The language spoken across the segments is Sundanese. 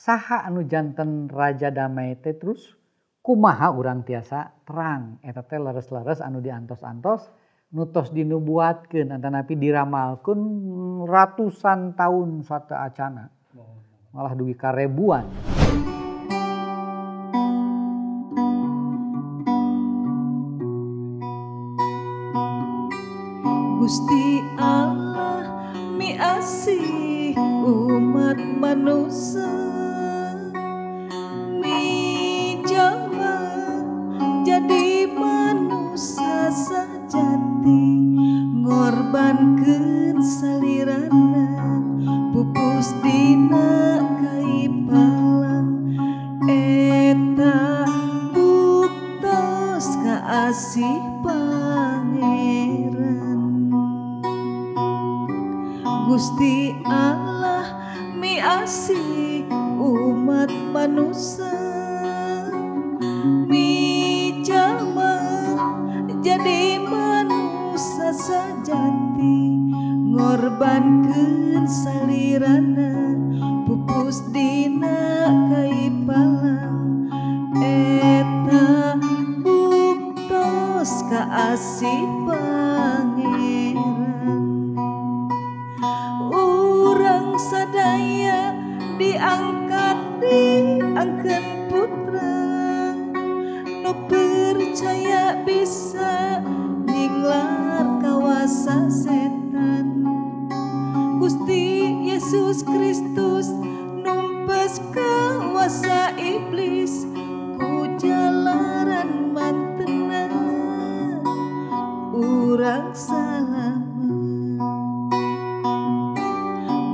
Saha anu janten Raja Damai teh terus kumaha urang tiasa terang eta teh leres-leres anu diantos-antos nu tos dinubuatkeun antanapi diramalkeun ratusan tahun sateuacana malah dugi ka ribuan. Gusti Allah miasih umat manusia mijalma jadi manusia sejati ngorbankeun salirana pupus dina kai palang eta buktos kaasih Pangeran. Gusti Allah miasih umat manusia mijalma jadi manusia sejati ngorbankeun salirana pupus dina kai palang eta buktos kaasih Pangeran. Urang sadaya diangkat diangkeun putra nu percaya bisa nyinglar kawasa setan. Gusti Yesus Kristus numpes kawasa iblis ku jalaran mantena urang salamet.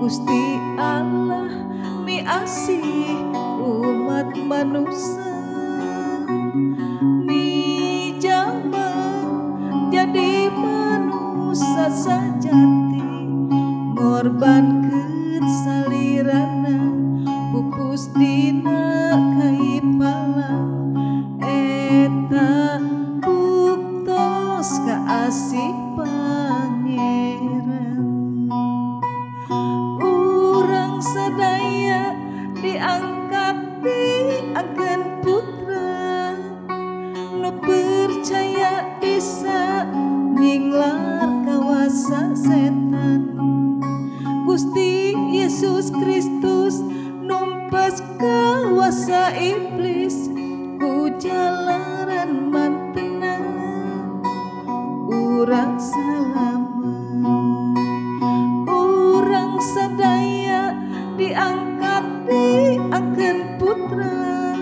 Gusti Allah miasih umat manusia mijalma jadi manusia sejati ngorbankeun salirana pupus dina kai palang eta buktos kaasih Pangeran. Urang sadaya diangkat diangkeun putra nu percaya bisa nyinglar kawasa setan. Gusti Yesus Kristus numpes kawasa iblis ku jalaran mantena urang salamet. Urang sadaya diangkat diangkeun putra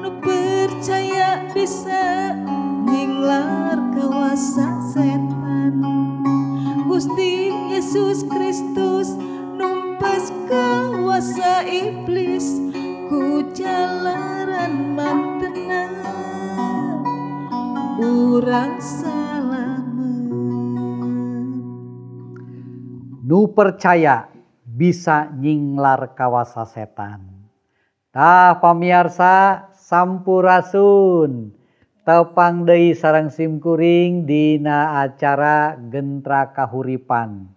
nu percaya bisa nyinglar kawasa setan. Gusti Yesus Kristus numpes kawasa iblis ku jalaran mantena urang salamet. Nu percaya bisa nyinglar kawasa setan. Tah pamiarsa sampurasun. Tepang deui sareng simkuring dina acara Gentra Kahuripan.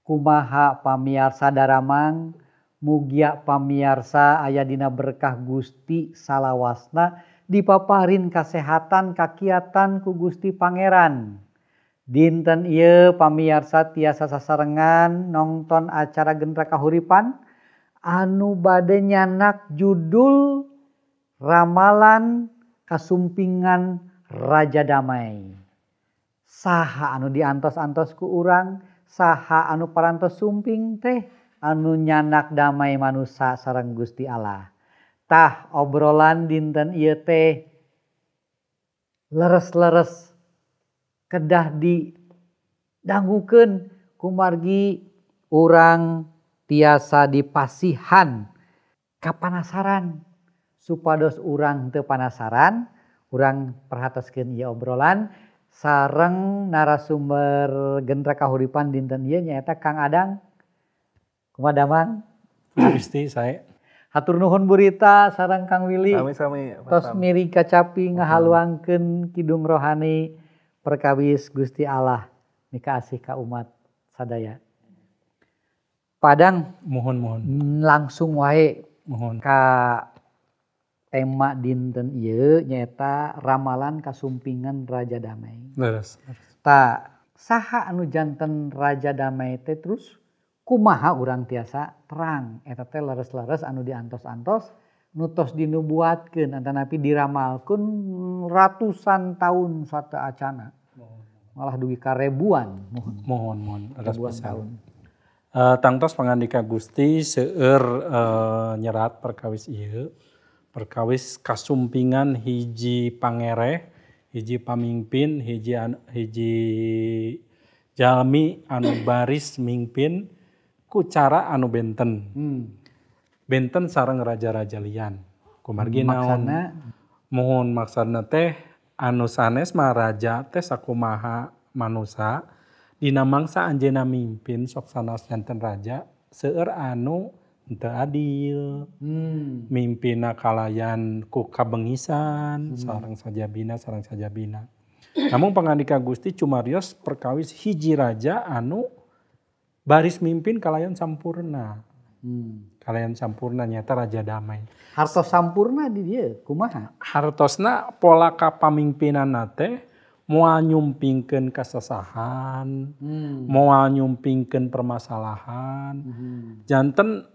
Kumaha pamiarsa daramang, mugia pamiarsa aya dina berkah Gusti salawasna dipaparin kasehatan kakiatan ku Gusti Pangeran. Dinten ieu pamiarsa tiasa sasarengan nonton acara Gentra Kahuripan anu bade nyanak judul Ramalan Kasumpingan Raja Damai. Saha anu diantos-antos ku urang, saha anu parantos sumping teh anu nyanak damai manusa sareng Gusti Allah. Tah obrolan dinten ieu teh leres-leres kedah didangukeun kumargi urang tiasa dipasihan kapanasaran. Supados urang teu panasaran, urang perhatoskeun ieu obrolan sareng narasumber Gentra Kahuripan dinten ieu nyaeta Kang Adang. Kumaha damang? Gusti sae. Hatur nuhun Burita sareng Kang Willy. Sami-sami. Tos miri kacapi ngahaluangkeun kidung rohani perkawis Gusti Allah mikaasih ka umat sadaya. Padang Muhun-muhun. Langsung wae Mohon. Ka tema dinten ieu nyaeta ramalan kasumpingan Raja Damai. Leres. Ta saha anu janten Raja Damai teh terus kumaha urang tiasa terang eta teh leres-leres anu diantos-antos nu tos dinubuatkeun antanapi diramalkeun ratusan tahun sateuacana. Malah dugi ka ribuan. Mohon leres Ribuan pisan. tahun. Tangtos pangandika Gusti seueur nyerat perkawis ieu. Perkawis kasumpingan hiji pangereh, hiji pamingpin, hiji jalmi anu baris mingpin ku cara anu benten. Benten sareng raja-raja lian. Kumargi naon? Mohon maksana teh anu sanes mah raja teh sakumaha manusa dina mangsa anjeunna mimpin sok sanes janten raja seueur anu henteu adil. Mimpina kalayan ku kabengisan sareng sajabina sareng sajabina. Namun pangandika Gusti cumarios perkawis hiji raja anu baris mimpin kalayan sampurna. Kalayan sampurna nyata Raja Damai. Hartos sampurna di dieu kumaha? Hartosna pola kapamimpinanna teh moal nyumpingkeun kasesahan, moal nyumpingkeun permasalahan. Janten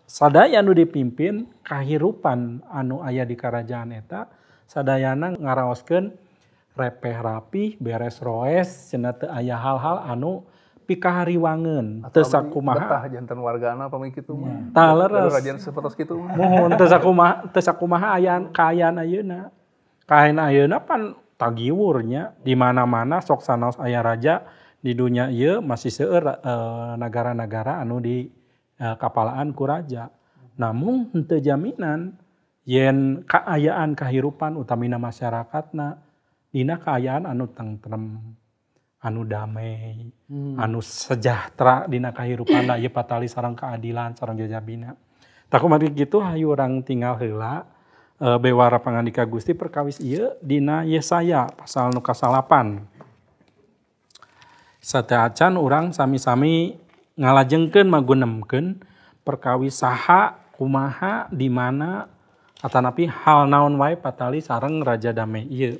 sadaya anu dipimpin kahirupan anu aya di karajaan eta sadayana ngaraoskeun repeh rapih, beres roes, cenah teu aya hal-hal anu pikahariwangeun teu sakumaha betah janten wargana pami kitu mah. Tah leres. Raja sapertos kitu mah. Mohon teu sakumaha ayaan kaayaan ayeuna. Kaayaan ayeuna pan tagiwurnya di mana-mana sok sanaos aya raja di dunya ieu masih seueur nagara-nagara anu di kapalaan ku raja. Namun henteu jaminan yen kaayaan kahirupan utamina masyarakatna dina kaayaan anu tentrem, anu damai, anu sejahtera dina kahirupanna ieu patali sareng keadilan sareng jajabina. Tah kumargi kitu hayu urang tinggal heula bewara pangandika Gusti perkawis ieu dina Yesaya pasal nu ka-9. Sateuacan urang sami-sami ngalajengkeun magunemkeun perkawis saha kumaha di mana atanapi hal naon wae patali sareng Raja Damai ieu.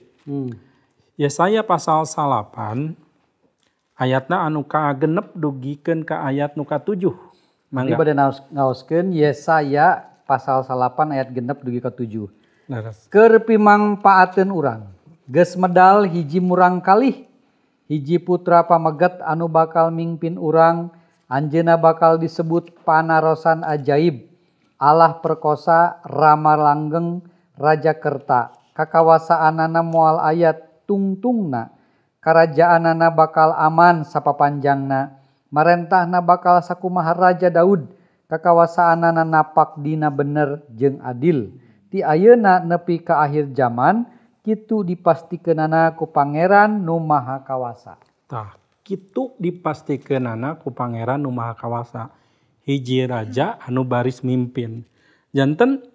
Yesaya pasal 9 ayatna anu ka-6 dugikeun ka ayat nu ka-7. Mangga. Ieu bade ngaoskeun Yesaya pasal 9 ayat 6 dugi ka 7. Leres. Keur pimangpaateun urang, geus medal hiji murang kalih, hiji putra pameget anu bakal mingpin urang, anjeunna bakal disebut panarosan ajaib, Allah perkosa, Rama langgeng, Raja Kerta. Kakawasaanana moal aya tungtungna, karajaanana bakal aman sapapanjangna, marentahna bakal sakumaha Raja Daud, kakawasaanana napak dina bener jeung adil. Ti ayeuna nepi ka akhir zaman, kitu dipastikeunana ku Pangeran nu Maha Kawasa. Tah, kitu dipastikeunana ku Pangeran nu Maha Kawasa. Hiji raja anu baris mimpin. Janten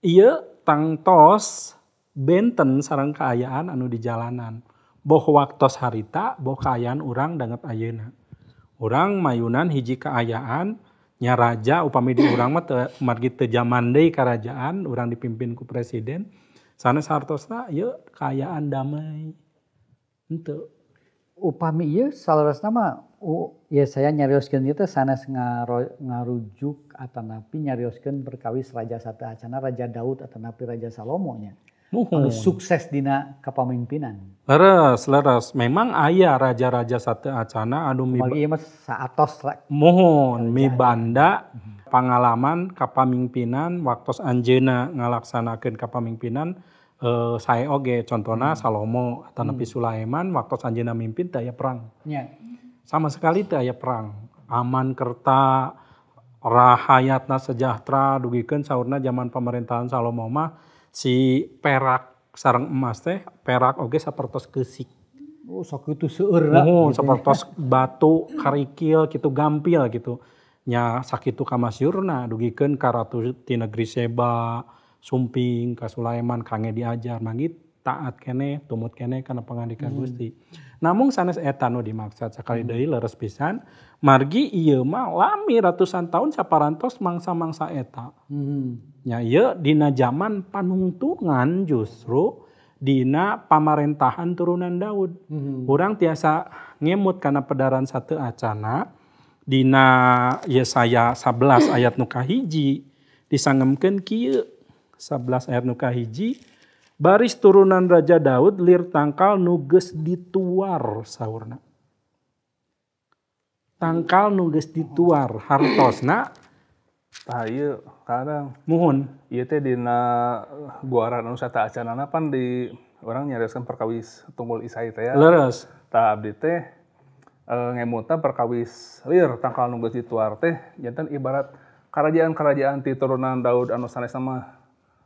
ieu tangtos benten sareng kaayaan anu di jalanan. Boh waktos harita, boh kaayaan urang danget ayeuna. Urang mayunan hiji kaayaan nya raja upami di urang mah teu margi teu jaman deui karajaan, urang dipimpin ku presiden. Sanes hartosna ieu kaayaan damai. Henteu. Upami ieu saleresna mah Yesaya nyarioskeun ieu teh sanes ngarujuk atanapi nyarioskeun perkawis raja sateuacana Raja Daud atanapi Raja Salomo nya. Anu sukses dina kepemimpinan. Leres, leres. Memang aya raja-raja sateuacana anu saatos mohon mibanda pangalaman kapamimpinan waktos anjeunna ngalaksanakeun kapamimpinan sae oge contohna Salomo atanapi Sulaiman waktos anjeunna mimpin teu aya perang. Nya. Sama sekali teu aya perang. Aman kerta, rahayatna sejahtera dugikeun saurna zaman pemerintahan Salomo mah si perak sareng emas teh perak oge sapertos keusik. Oh sakitu seueurna. Muhun sapertos batu karikil kitu gampil gitu. Nya sakitu kamasyurna dugikeun ka ratu ti negeri Seba, sumping ka Sulaiman kange diajar mangit taat keneh tumut keneh kana pangandika Gusti. Namung sanes eta nu dimaksud sakali deui leres pisan margi ieu mah lami ratusan tahun saparantos mangsa-mangsa eta. Nya ieu dina zaman panungtungan justru dina pamarentahan turunan Daud. Urang tiasa ngemut kana pedaran satu acana dina Yesaya 11 ayat nu kahiji disangemkeun kieu 11 ayat nu kahiji baris turunan Raja Daud lir tangkal nu geus dituar saurna. Tangkal nu geus dituar hartosna tah ieu kadang muhun ieu teh dina guaran anu sateuacanana pan di urang nyarioskeun perkawis tunggul Isai teh ya. Leres. Tah abdi teh ngemutna perkawis lir tangkal nu geus dituar teh janten ibarat kerajaan-kerajaan ti turunan Daud anu sanesna mah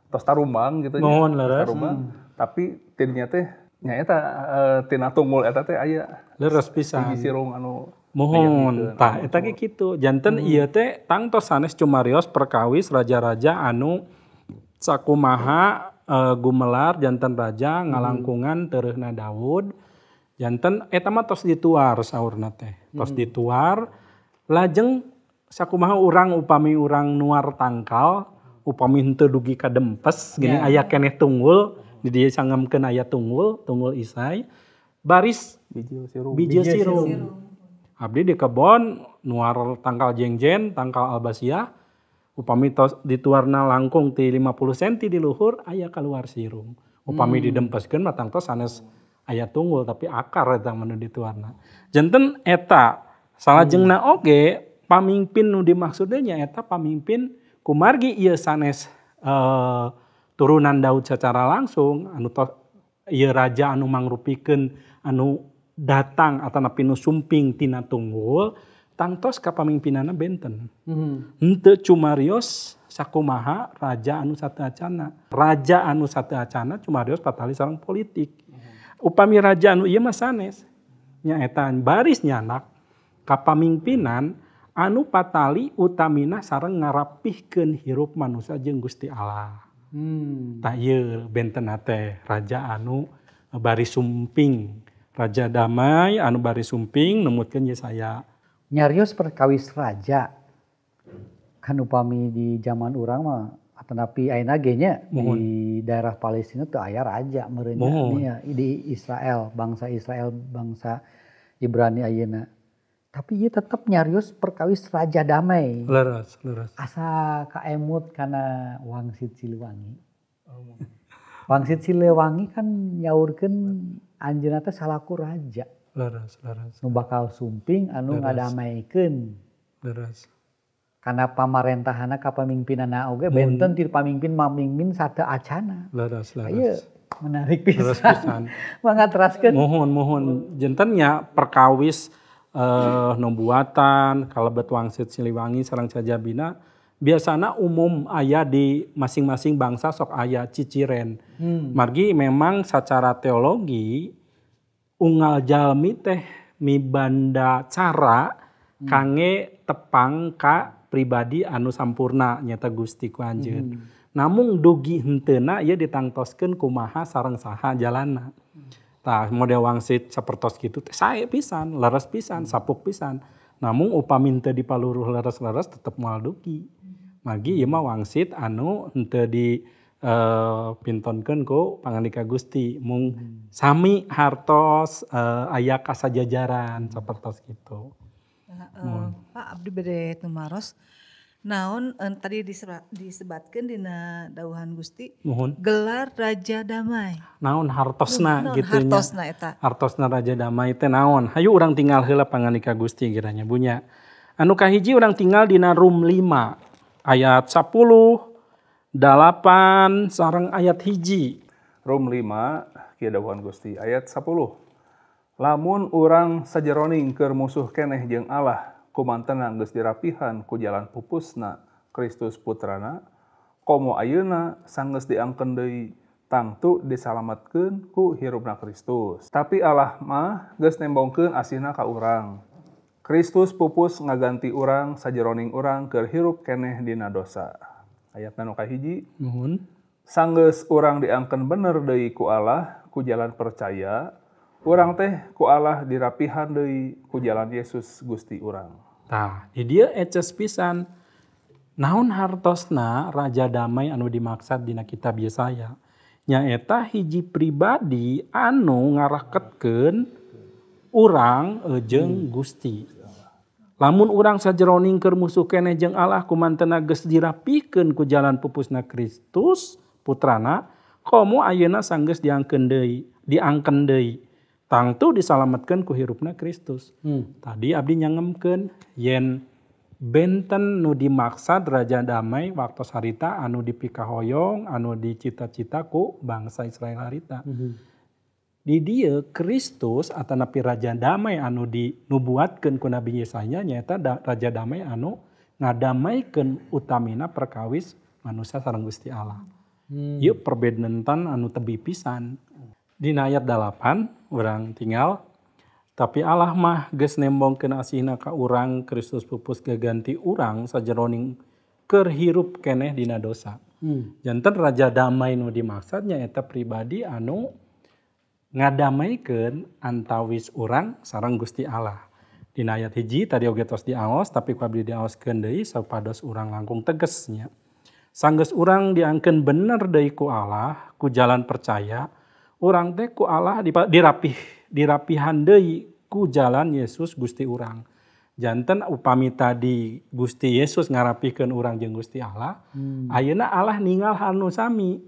tos tarumbang gitu nya. Muhun leres. Tarumbang. Tapi tidinya teh nyaeta tina tunggul eta teh aya leres pisan. Hiji sirung anu muhun tah eta ge kitu janten ieu teh tangtos sanes cumarios perkawis raja-raja anu sakumaha gumelar janten raja ngalangkungan tereuhna Daud janten eta mah tos dituar saurna teh tos dituar lajeng sakumaha urang upami urang nuar tangkal upami henteu dugi ka dempes gini aya keneh tunggul di dieu sangemkeun aya tunggul tunggul Isai baris bijil sirung. Abdi di kebon nuar tangkal jengjen, tangkal albasiah, upami tos dituarna langkung ti 50 cm di luhur aya kaluar sirung. Upami didempeskeun mah tangtos sanes aya tunggul tapi akar eta mah nu dituarna. Janten eta salajengna oge pamimpin nu dimaksudna nya eta pamimpin kumargi ieu sanes turunan Daud secara langsung anu tos ieu raja anu mangrupikeun anu datang atanapi nu sumping tina tunggul tangtos kapamimpinanna benten. Henteu cumarios sakumaha raja anu sateuacana. Raja anu sateuacana cumarios patali sareng politik. Upami raja anu ieu mah sanes nyaeta baris nyanak kapamimpinan anu patali utamina sareng ngarapihkeun hirup manusia jeung Gusti Allah. Tah ieu bentenna teh raja anu baris sumping. Raja damai anu baris sumping numutkeun Yesaya. Nyarios perkawis raja. Kan upami di zaman urang mah atanapi ayeuna ge nya di daerah Palestina teu aya raja meureun nya di Israel, bangsa Ibrani ayeuna. Tapi ieu tetep nyarios perkawis raja damai. Leres, leres. Asa kaemut kana Wangsit Siliwangi. Wangsit Siliwangi kan nyaurkeun anjeunna teh salaku raja. Leres, leres. Nu bakal sumping anu ngadamaikeun. Leres. Karena pamarentahana kapamimpinanna oge benten ti pamimpin mamimpin sateuacana. Leres, leres. Ieu menarik pisan. Leres pisan. Mangga teraskeun. Muhun, muhun. Janten nya perkawis nubuatan kalebet Wangsit Siliwangi sareng Cajabina biasana umum aya di masing-masing bangsa sok aya ciciren. Margi memang secara teologi unggal jalmi teh mibanda cara kange tepang ka pribadi anu sampurna nyata Gusti ku anjeun. Namung dugi henteuna ieu ditangtoskeun kumaha sareng saha jalanna. Tah model wangsit sapertos kitu teh sae pisan, leres pisan, sapuk pisan. Namung upami henteu dipaluruh leres-leres tetep moal dugi. Margi ieu mah wangsit anu henteu di pintonkeun ku pangandika Gusti mung sami hartos aya kasajajaran sapertos kitu. Pak abdi bade tumaros naon tadi disebatkeun dina dawuhan Gusti. Muhun. Gelar Raja Damai. Naon hartosna kitu nya. Hartosna eta. Hartosna Raja Damai teh naon? Hayu urang tinggal heula pangandika Gusti kiranya bunya. Anu kahiji urang tinggal dina Rum 5 ayat 10, 8 sareng ayat 1. Rum 5 kieu dawuhan Gusti ayat 10. Lamun urang sajeroning keur musuh keneh jeung Allah kumantena geus dirapihan ku jalan pupusna Kristus Putrana komo ayeuna sanggeus diangkeun deui tangtu disalametkeun ku hirupna Kristus. Tapi Allah mah geus nembongkeun asihna ka urang. Kristus pupus ngaganti urang sajeroning urang keur hirup keneh dina dosa. Ayatna nu kahiji. Nuhun. Sanggeus urang diangkeun bener deui ku Allah ku jalan percaya, urang teh ku Allah dirapihan deui ku jalan Yesus Gusti urang. Tah, di dieu eces pisan. Naon hartosna Raja Damai anu dimaksad dina kitab Yesaya? Nyaeta hiji pribadi anu ngaraketkeun urang jeung Gusti. Lamun urang sajeroning keur musuh keneh jeung Allah kumantena geus dirapikeun ku jalan pupusna Kristus Putrana, komo ayeuna sanggeus diangkeun deui. Tangtu disalametkeun ku hirupna Kristus. Tadi abdi nyangemkeun yen benten nu dimaksad Raja Damai waktos harita anu dipikahoyong, anu dicita-cita ku bangsa Israel harita. Di dieu Kristus atanapi Raja Damai anu dinubuatkeun ku Nabi Yesaya nyaeta Raja Damai anu ngadamaikeun utamina perkawis manusia sareng Gusti Allah. Ieu perbedentan anu tebi pisan. Dina ayat 8 urang tinggal, tapi Allah mah geus nembongkeun asihna ka urang Kristus pupus gaganti urang sajeroning keur hirup keneh dina dosa. Janten Raja Damai nu dimaksad nyaeta pribadi anu ngadamaikeun antawis urang sareng Gusti Allah. Dina ayat 1 tadi oge tos diaos, tapi ku abdi diaoskeun deui supados urang langkung tegesnya. Sanggeus urang diangkeun bener deui ku Allah ku jalan percaya, urang teh ku Allah dirapihan deui ku jalan Yesus Gusti urang. Janten upami tadi Gusti Yesus ngarapihkeun urang jeung Gusti Allah, ayeuna Allah ninggal anu sami.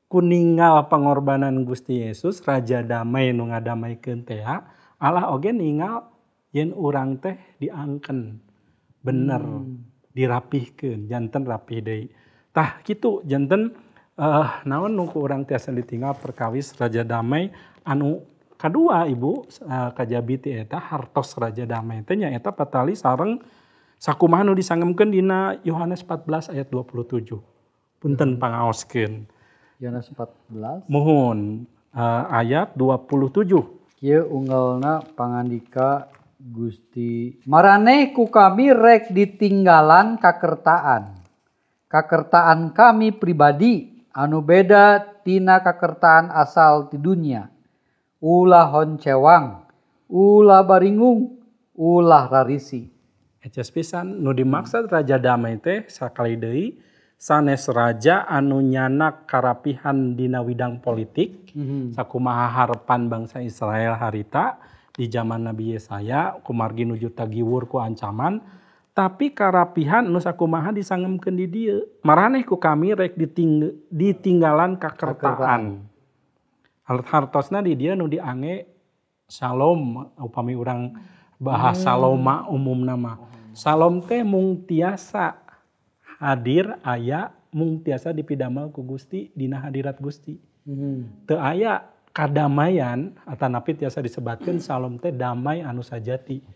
Ku ninggal pengorbanan Gusti Yesus Raja Damai nu ngadamaikeun teh, Allah oge ninggal yen urang teh diangkeun bener, dirapihkeun, janten rapih deui. Tah kitu janten naon nu ku urang tiasa ditinggal perkawis Raja Damai anu kadua Ibu kajabi ti eta hartos Raja Damai teh nyaeta patali sareng sakumaha nu disangemkeun dina Yohanes 14 ayat 27. Punten pangaoskeun. Yohanes 14 muhun ayat 27. Kieu unggalna pangandika Gusti, maraneh ku kami rek ditinggalan kakertaan. Kakertaan kami pribadi anu beda tina kakertaan asal ti dunya. Ulah honcewang, ulah baringung, ulah rarisi. Eces pisan nu dimaksud Raja Damai teh sakali deui sanes raja anu nyanak karapihan dina widang politik, sakumaha harepan bangsa Israel harita di zaman Nabi Yesaya kumargi nuju tagiwur ku ancaman, tapi karapihan nu sakumaha disangemkeun di dieu. Maraneh ku kami rek ditinggalan kakertaan. Hartosna di dieu nu diange shalom, upami urang bahasa saloma umumna mah. Shalom teh mung tiasa hadir aya mung tiasa dipidamel ku Gusti dina hadirat Gusti. Teu aya kadamaian atanapi tiasa disebatkeun shalom teh damai anu sajati.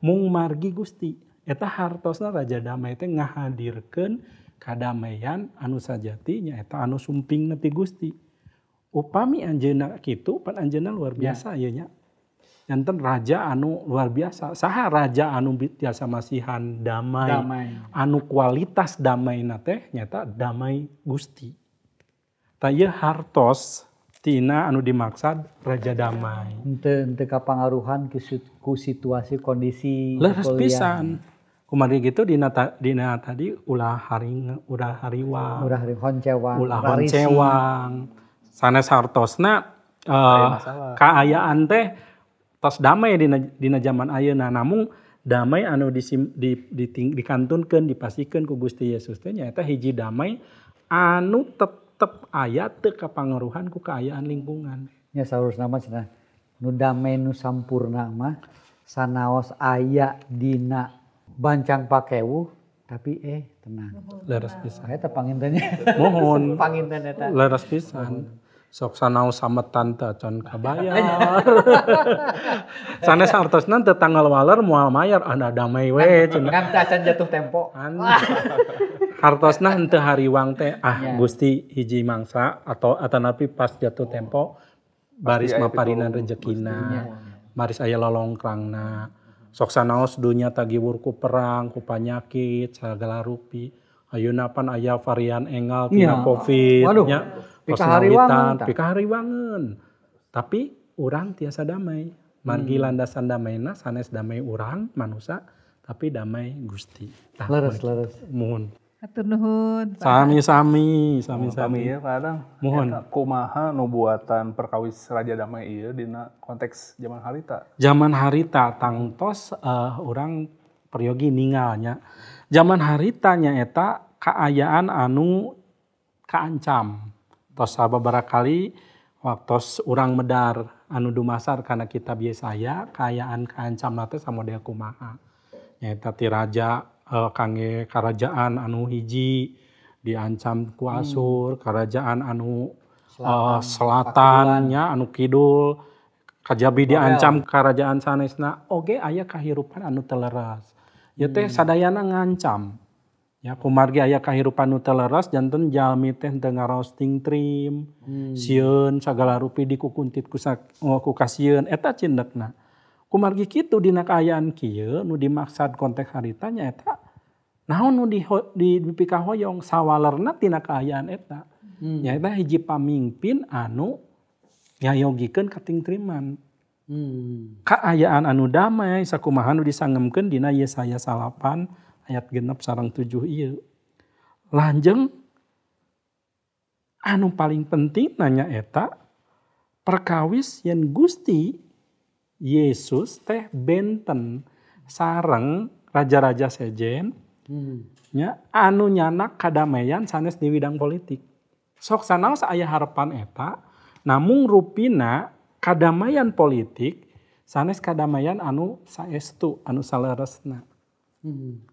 Mung margi Gusti. Eta hartosna Raja Damai teh ngahadirkeun kadamaian anu sajati nyaeta anu sumpingna ti Gusti. Upami anjeunna kitu pan anjeunna luar biasa ieu nya. Janten raja anu luar biasa. Saha raja anu tiasa masihan damai, anu kualitas damaina teh nyata damai Gusti. Tah ieu hartos tina anu dimaksad Raja Damai. Henteu kapangaruhan ku situasi kondisi leres pisan. Kumargi gitu dina tadi ulah haring ulah hariwang, ulah honcewang, ulah honcewang. Sanes hartosna kaayaan teh tos damai dina zaman ayeuna, namung damai anu dikantunkeun dipasikeun ku Gusti Yesus teh nyaeta hiji damai anu tetep aya teu kapangaruhan ku kaayaan lingkungan. Nya saurusna mah cenah nu damai nu sampurna mah sanaos aya dina bancang pakewuh tapi tenang. Leres pisan. Eta pangintennya. Mohon. Panginten eta. Leres pisan. Sok sanaos sametan teh can kabayar. Sanes hartosna teu tanggal waler moal mayar anda damai we cenah. Kan teh acan jatuh tempo. Hartosna henteu hariwang teh Gusti hiji mangsa atau atanapi pas jatuh tempo baris maparinan rejekina. Baris aya lolongkrangna. Sok sanaos dunya tagiwur ku perang, ku panyakit, sagala rupi. Ayeuna pan aya varian enggal tina Covid nya. Pikahariwangeun. Tapi urang tiasa damai. Margi landasan damaina sanes damai urang manusa tapi damai Gusti. Leres leres. Muhun. Hatur nuhun. Sami-sami, sami-sami ya Pak Adang. Muhun. Kumaha nubuatan perkawis Raja Damai ieu dina konteks zaman harita? Zaman harita tangtos urang peryogi ningalnya. Zaman harita nyaeta kaayaan anu kaancam. Tos sababaraha kali waktos urang medar anu dumasar kana kitab Yesaya kaayaan kaancam teh samodel kumaha. Nyaeta ti raja kangge karajaan anu hiji diancam ku Asur, karajaan anu selatan nya anu kidul kajabi diancam karajaan sanesna oge aya kahirupan anu teu leres. Ieu teh sadayana ngancam. Ya kumargi aya kahirupan nu teu leres janten jalmi teh teu ngaraos tingtrim, sieun sagala rupi dikukuntit ku kasieun eta cindekna. Kumargi kitu dina kaayaan kieu nu dimaksad konteks harita nyaeta naon nu dipikahoyong sawalerna tina kaayaan eta. Nyaeta hiji pamingpin anu nyayogikeun katingtriman. Kaayaan anu damai sakumaha nu disangemkeun dina Yesaya 9 ayat 6 sareng 7 ieu. Lanjeng anu paling penting nanya eta perkawis yen Gusti Yesus teh benten sareng raja-raja sejen nya anu nyanak kadamaian sanes di bidang politik. Sok sanaos aya harapan eta namung rupina kadamaian politik sanes kadamaian anu saestu anu saleresna.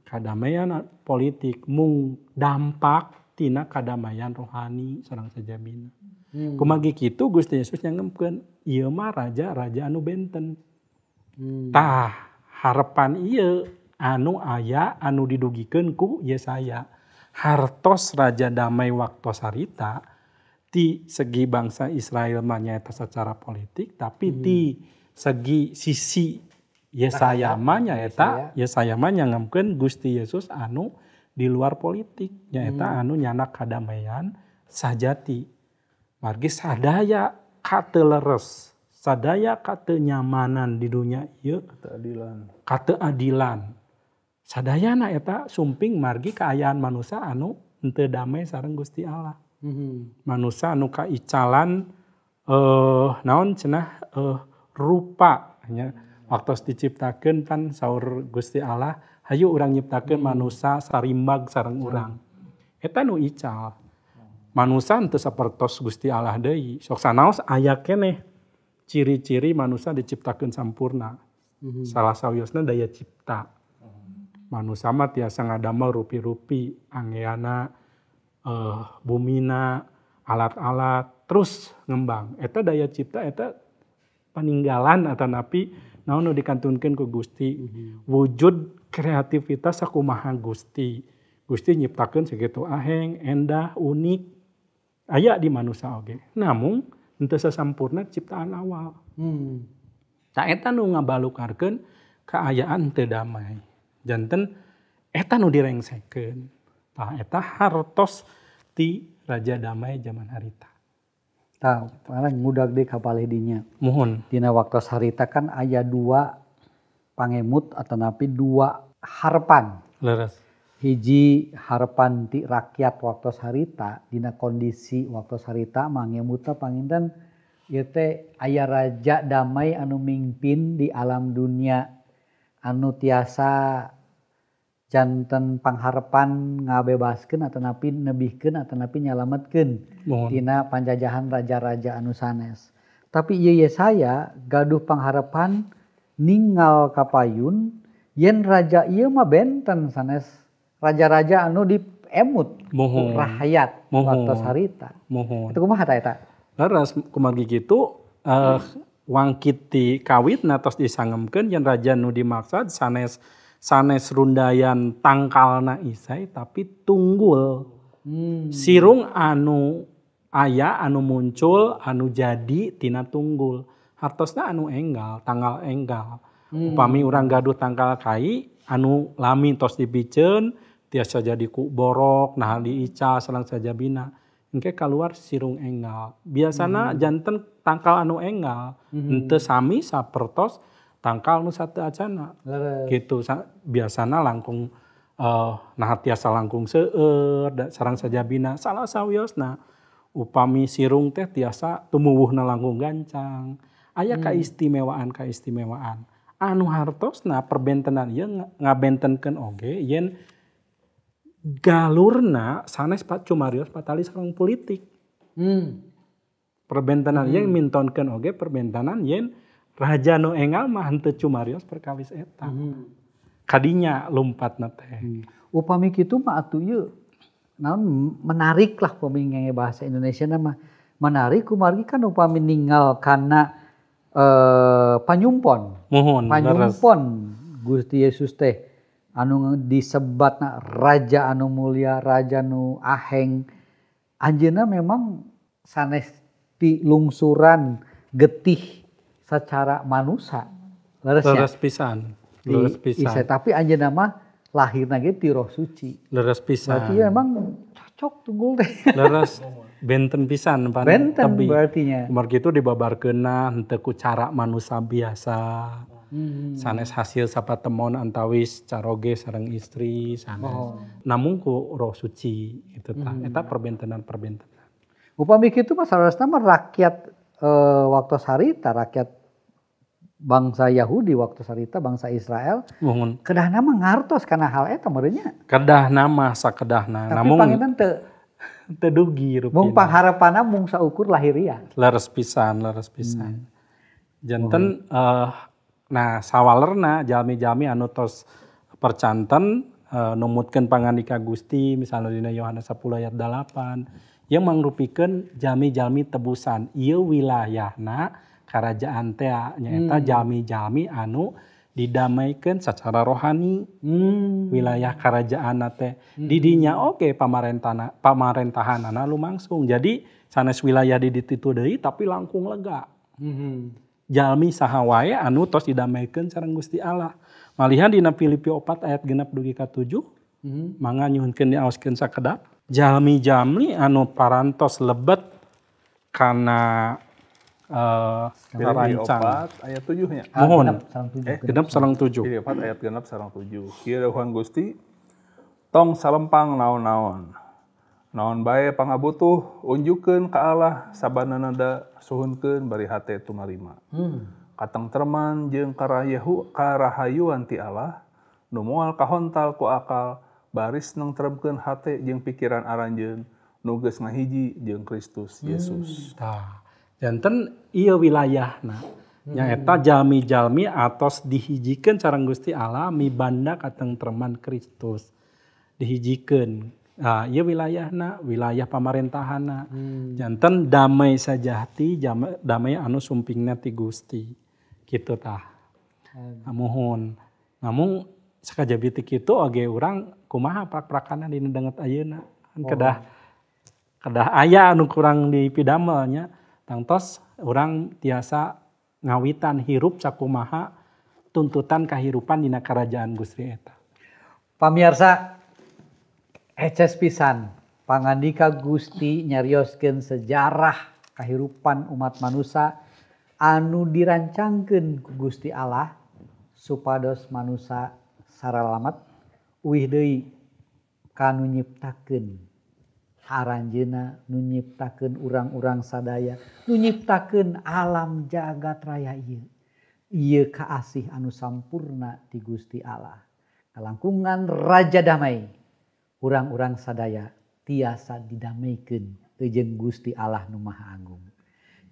Kadamaian politik mung dampak tina kadamaian rohani sareng sajabina. Kumargi kitu Gusti Yesus nyangemkeun ieu mah raja-raja anu benten. Tah harapan ieu anu aya anu didugikeun ku Yesaya. Hartos raja damai waktos harita ti segi bangsa Israel mah nyaeta secara politik tapi ti segi sisi Yesaya mah nyaeta Yesaya mah nyangemkeun Gusti Yesus anu di luar politik nyaeta anu nyanak kadamaian sajati. Margi sadaya kateleres, sadaya katenyamanan di dunia ieu, kateadilan. Sadayana eta sumping margi kaayaan manusia anu henteu damai sareng Gusti Allah. Manusia anu kaicalan naon cenah rupa nya. Waktos diciptakeun pan saur Gusti Allah, hayu urang nyiptakeun manusia sarimbag sareng urang. Eta nu ical. Manusia henteu sapertos Gusti Allah deui. Sok sanaos aya keneh ciri-ciri manusia diciptakeun sampurna. Salah sawiosna daya cipta. Manusia mah tiasa ngadamel rupi-rupi, angeana, bumina, alat-alat terus ngembang. Eta daya cipta eta paninggalan atanapi naon nu dikantunkeun ku Gusti. Wujud kreativitas sakumaha Gusti. Gusti nyiptakeun sakitu aheng, endah, unik. Aya di manusia oge. Namun henteu sasampurna ciptaan awal. Tah eta nu ngabalukarkeun kaayaan teu damai. Janten eta nu direngsekeun. Tah eta hartos ti Raja Damai zaman harita. Tah, paling ngudag deui ka palih dinya. Muhun. Dina waktos harita kan aya dua pangemut atanapi dua harapan. Leres. Hiji harapan ti rakyat waktos harita dina kondisi waktos harita mangemutna panginten ieu teh aya raja damai anu mingpin di alam dunia anu tiasa janten pangharepan ngabebaskeun atanapi nebihkeun atanapi nyalametkeun tina panjajahan raja-raja anu sanes. Tapi ieu Yesaya gaduh pangharepan ningal kapayun yen raja ieu mah benten sanes raja-raja anu diemut rakyat waktos harita. Itu kumaha ta eta? Leres kumargi kitu wangkit ti kawitna tos disangemkeun yen raja nu dimaksud sanes sanes rundayan tangkalna Isai tapi tunggul. Sirung anu aya anu muncul anu jadi tina tunggul. Hartosna anu enggal, tanggal enggal. Upami urang gaduh tangkal kai anu lami tos dipiceun, Tiasa jadi ku borok nah diical sareng sajabina. Engke kaluar sirung enggal. Biasana janten tangkal anu enggal henteu sami sapertos tangkal nu sateu acana. Gitu biasana langkung nah tiasa langkung seueur sareng sajabina salah sawiosna upami sirung teh tiasa tumuwuhna langkung gancang. Aya kaistimewaan-kaistimewaan. Anu hartosna perbentenan ieu ngabentenkeun oge yen galurna sanes Pak cumarios patali sareng politik. Perbentenan ieu mintonkeun oge perbentenan yen raja nu enggal mah henteu cumarios perkawis eta. Kadinya lumpatna teh. Upami kitu mah atuh ieu naon menarik lah upami ngenge bahasa Indonesia mah menarik kumargi kan upami ninggal kana panyumpon. Muhun, panyumpon Gusti Yesus teh anu disebatna raja anu mulia, raja nu aheng. Anjeunna memang sanes ti lungsuran getih secara manusa. Leres pisan. Leres pisan. Tapi anjeunna mah lahirna ge ti Roh Suci. Leres pisan. Berarti memang cocok tunggul teh. Leres benten pisan pan. Benten berartinya. Kumargi itu dibabarkeunna henteu ku cara manusa biasa. Sanes hasil sapatemon antawis caroge sareng istri sanes. Namung ku Roh Suci itu tah. Eta perbentenan-perbentenan. Upami kitu mah saleresna mah rakyat waktu harita rakyat bangsa Yahudi waktu harita bangsa Israel. Muhun. Kedahna mah ngartos kana hal eta meureun nya. Kedahna mah sakedahna. Tapi namung panginten teu teu dugi rupina. Mung pangharepanna mung saukur lahiriah. Leres pisan, leres pisan. Janten nah sawalerna jalmi-jalmi anu tos percanten numutkeun pangandika Gusti misalnya dina Yohanes 10 ayat 8 yang mangrupikeun jalmi-jalmi tebusan ieu wilayahna karajaan teh nyaeta jalmi-jalmi anu didamaikeun secara rohani wilayah karajaanna teh di dinya oge pamarentahanana lumangsung jadi sanes wilayah di ditu deui tapi langkung lega. Jalmi saha wae anu tos didamaikeun sareng Gusti Allah. Malihan dina Filipi 4 ayat 6 dugi ka 7, mangga nyuhunkeun diaoskeun sakedap. Jalmi-jalmi anu parantos lebet kana Filipi 4 ayat 7 nya. Mohon. Genep sareng 7. Filipi 4 ayat genep sareng 7. Kieu dawuhan Gusti, tong salempang naon-naon. Naon bae pangabutuh unjukkeun ka Allah sabanana suhunkeun bari hate tumarima. Katengtreman jeung karahayuan ti Allah nu moal kahontal ku akal baris nengtremkeun hate jeung pikiran aranjeun nu geus ngahiji jeung Kristus Yesus. Tah, janten ieu wilayahna nyaeta jalmi-jalmi atos dihijikeun sareng Gusti Allah mibanda katengtreman Kristus. Dihijikeun. Nah, ieu wilayahna, wilayah pamarentahana. Janten damai sajati, damai anu sumpingna ti Gusti. Kitu tah. Muhun. Namung sakajabi ti kitu oge urang kumaha prak-prakana dina danget ayeuna. Kan kedah aya anu kurang dipidamel nya. Tangtos urang tiasa ngawitan hirup sakumaha tuntutan kahirupan dina karajaan Gusti eta. Pamiarsa eces pisan pangandika Gusti nyarioskeun sejarah kahirupan umat manusia anu dirancangkeun ku Gusti Allah supados manusia saralamet uih deui ka nu nyiptakeun aranjeuna, nu nyiptakeun urang-urang sadaya, nu nyiptakeun alam jagat raya ieu. Ieu kaasih anu sampurna ti Gusti Allah. Kalangkungan Raja Damai. Urang-urang sadaya tiasa didameikeun jeung Gusti Allah nu Maha Agung.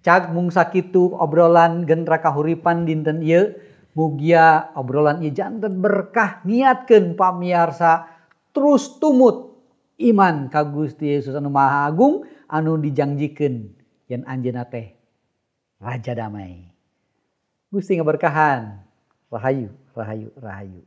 Cag mung sakitu obrolan Gentra Kahuripan dinten ieu, mugia obrolan ieu janten berkah niatkeun pamiarsa terus tumut iman ka Gusti Yesus anu Maha Agung anu dijangjikeun yen anjeunna teh Raja Damai. Gusti ngaberkahan. Rahayu, rahayu, rahayu.